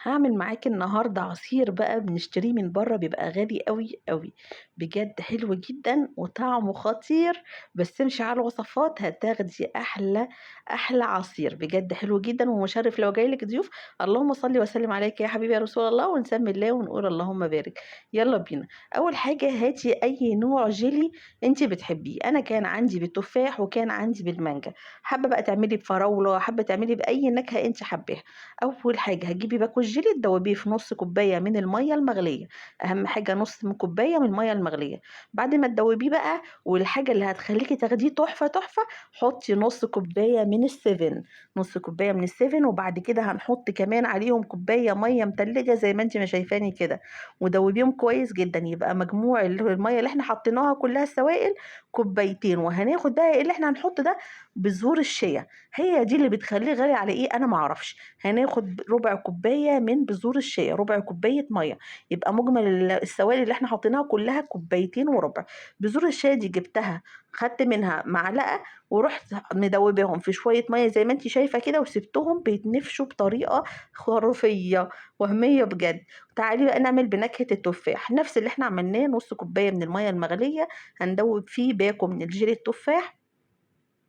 هاعمل معاكِ النهارده عصير بقى بنشتريه من برّه بيبقى غالي أوي، أوي، بجد حلو جدًا وطعمه خطير، بس امشي على الوصفات هتاخدي أحلى أحلى عصير، بجد حلو جدًا ومشرِّف لو جاي لِك ضيوف. اللهم صل وسلم عليك يا حبيبي يا رسول الله، ونسمي الله ونقول اللهم بارك. يالّا بينا. أول حاجة هاتي أي نوع جيلي أنتِ بتحبيه، أنا كان عندي بالتفاح وكان عندي بالمانجا، حابة بقى تعملي بفراولة، حابة تعملي بأي نكهة أنتِ حاباها. أول حاجة هتجيبي باكو الجيلي تدوبيه في نص كوباية من المية المغلية، أهم حاجة نص كوباية من المية المغلية. بعد ما تدوبيه بقى، والحاجة اللي هتخليكي تاخديه تحفة تحفة، حطي نص كوباية من السيفن، نص كوباية من السيفن، وبعد كده هنحط كمان عليهم كوباية مية متلجة زي ما انت ما شايفاني كده، ودوبيهم كويس جدا. يبقى مجموع المية اللي احنا حطيناها كلها السوائل كوبايتين. وهناخد بقى اللي احنا هنحط ده بذور الشيا، هي دي اللي بتخليه غالي على ايه انا معرفش. هناخد ربع كوباية من بذور الشيا، ربع كوباية مية، يبقى مجمل السوائل اللي احنا حطيناها كلها كوبايتين وربع. بذور الشيا دي جبتها خدت منها معلقة ورحت مدوباهم في شوية مية زي ما انت شايفة كده، وسبتهم بيتنفشوا بطريقة خرافية وهمية بجد. تعالي بقى نعمل بنكهة التفاح، نفس اللي احنا عملناه، نص كوباية من المية المغلية هندوب فيه باكو من الجيلي التفاح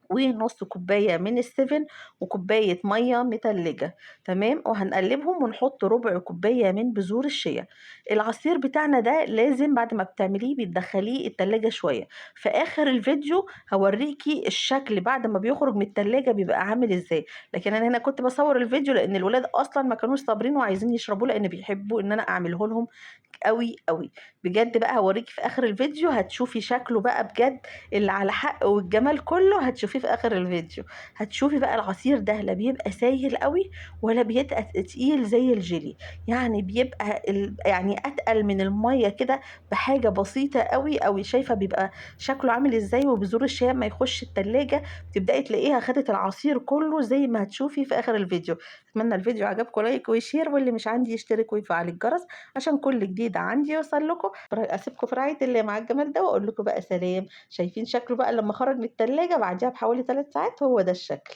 ونص كوباية من السيفن وكوباية مية متلجة، تمام. وهنقلبهم ونحط ربع كوباية من بذور الشيا. العصير بتاعنا ده لازم بعد ما بتعمليه بتدخليه التلاجة شوية. في آخر الفيديو هوريكي الشكل بعد ما بيخرج من التلاجة بيبقى عامل ازاي، لكن انا هنا كنت بصور الفيديو لان الولاد اصلا ما كانوش صابرين وعايزين يشربوه، لان بيحبوا ان انا اعمله لهم قوي قوي بجد. بقى هوريكي في اخر الفيديو هتشوفي شكله بقى بجد اللي على حق والجمال كله هتشوفيه في اخر الفيديو. هتشوفي بقى العصير ده لا بيبقى سايل قوي ولا بيبقى تقيل زي الجيلي، يعني بيبقى اتقل من الميه كده بحاجه بسيطه قوي قوي. شايفه بيبقى شكله عامل ازاي؟ وبذور الشيا ما يخش التلاجة بتبداي تلاقيها خدت العصير كله زي ما هتشوفي في اخر الفيديو. اتمنى الفيديو عجبكم، like و share، واللي مش عندي يشترك ويفعل الجرس عشان كل جديد عندي يوصل لكم. اسيبكم في رعايه الله مع الجمال ده واقول لكم بقى سلام. شايفين شكله بقى لما خرج من التلاجة بعديها بحوالي 3 ساعات؟ هو ده الشكل.